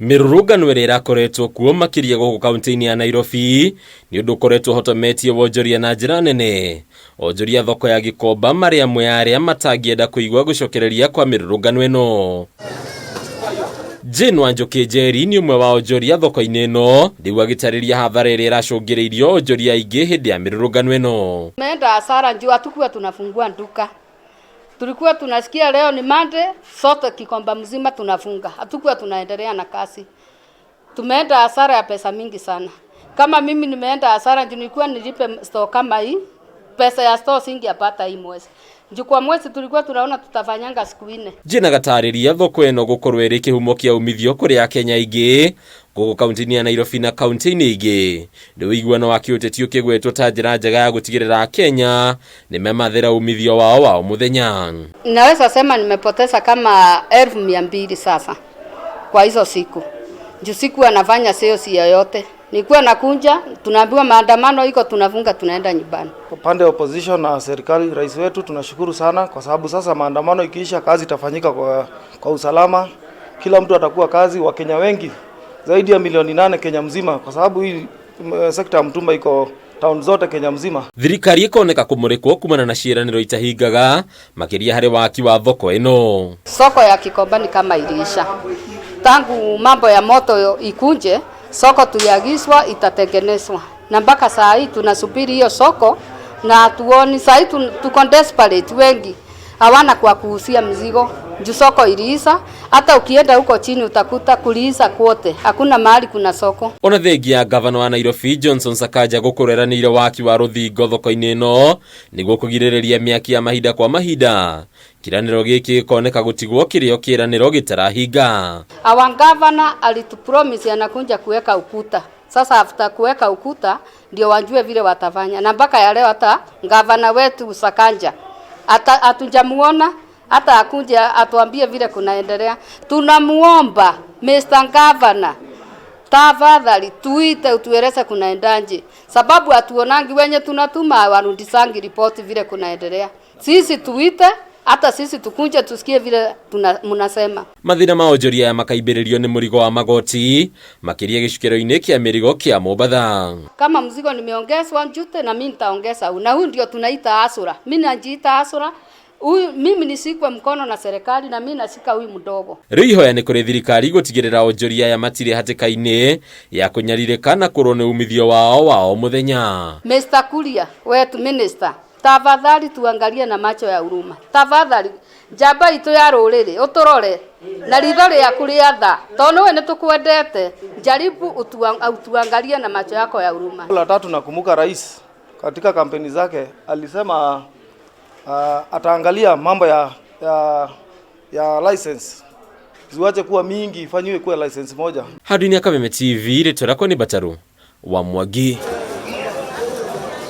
Mĩrũrũngano ĩrĩa ĩrakoretwo kuo makĩria gũkũ kaunti-inĩ ya Nairobi nĩ ũndũ ũkoretwo ũhotometie wonjoria na njĩra nene. Onjoria thoko ya Gikomba marĩ amwe a arĩa matangĩenda kũigua gũcokereria kwa mĩrũrũngano ĩno. Jane Wanjũkĩ Njeri nĩ ũmwe wa onjoria thoko-inĩ ĩno, rĩu agĩtarĩria hathara ĩrĩa ĩracũngĩrĩirio onjoria aingĩ hĩndĩ ya mĩrũrũngano ĩno. Tumeenda hasara juu hatukuwa tunafungua duka. Tulikuwa tunasikia leo ni Monday, sote Gikomba mzima tunafunga. Hatukuwa tunaendelea na kazi. Tumeenda hasara ya pesa mingi sana. Kama mimi nimeenda hasara juu nilikuwa nilipe store kama hii, pesa ya store singepata hii mwezi. Juu kwa mwezi tulikuwa tunaona tutafanyanga siku 4. Jane agatarĩria thoko ĩno gũkorwo ĩrĩ kĩhumo kĩa umithio kũrĩ Akenya aingĩ gũkũ kaunti-inĩ ya Nairobi na kaunti-inĩ ingĩ. Rĩu ũiguano wa kĩũteti ũkĩgwetwo ta njĩra njega ya gũtigĩrĩra Akenya nĩmemathĩra umithio wao wa o mũthenya. Naweza sema nimepoteza kama 200,000 sasa kwa hizo siku. Juu siku anafanya sales yoyote. Nilikuwa nakunja, tunaambiwa maandamano iko, tunafunga, tunaenda nyumbani. Upande wa opposition na serikali, rais wetu tunashukuru sana kwa sababu sasa maandamano ikiisha kazi itafanyika kwa usalama. Kila mtu atakuwa kazi, Wakenya wengi zaidi ya milioni 8 Kenya mzima, kwa sababu hii sekta ya mtumba iko town zote Kenya mzima. Thirikari ikoneka kumurikwo kumana na ciĩranĩro itahingaga makĩria harĩ waki wa thoko ĩno. Soko ya Gikomba ni kama iliisha tangu mambo ya moto ikunje. Soko tuliagizwa itatengenezwa, na mpaka saa hii tunasubiri hiyo soko na tuoni. Saa hii tuko desperate, wengi hawana kwa kuuzia mzigo juu soko iliisha. Hata ukienda huko chini utakuta kuliisha kwote, hakuna mahali kuna soko. Ona thengia ya gavana wa Nairobi Johnson Sakaja gũkorwo eranĩire waki wa rũthingo thoko-inĩ ĩno nĩguo kũgirĩrĩria mĩaki ya mahinda kwa mahinda. Kĩranĩro gĩkĩ gĩkoneka gũtigwo kĩrĩ o kĩranĩro gĩtarahinga. Our governor alitupromise anakuja kuweka ukuta. Sasa after kuweka ukuta ndio wajue vile watafanya, na mpaka ya leo hata gavana wetu Sakaja hatujamuona hata akuja atuambie vile kunaendelea. Tunamuomba Mr. Governor, tafadhali tuite utueleze kunaendaje, sababu hatuonangi wenye tunatuma warudisangi ripoti vile kunaendelea. Sisi tuite hata sisi tukunje tusikie vile mnasema. Mathĩna ma onjoria aya makaibĩrĩrio nĩ mũrigo wa magoti makĩria gĩcukĩro-inĩ kĩa mĩrigo kĩa Mombatha. Kama mzigo nimeongezwa njute na mimi nitaongeza, na huu ndio tunaita asura. Mimi najiita asura. Huyu mimi nishikwe mkono na serikali na mimi nashika huyu mdogo. Rĩu ihoya nĩ kũrĩ thirikari gũtigĩrĩra onjoria aya matirĩ hatĩka-inĩ ya kũnyarirĩka na kũrwo nĩ umithio wao wa o mũthenya. Mr. Kuria wetu minister, tafadhali tuangalie na macho ya huruma. Tafadhali njamba itu ya rũrĩrĩ ũtũrore na ritho rĩaku rĩa tha, tondũ we nĩtũkwendete. Jaribu utuangalie na macho yako ya huruma. La tatu, nakumbuka rais katika kampeni zake alisema ataangalia mambo ya license ziwache kuwa mingi, ifanyiwe kuwa license moja. Handũ-inĩ ya Kameme TV, rĩtwa rĩakwa nĩ Bataru wa Mwangi.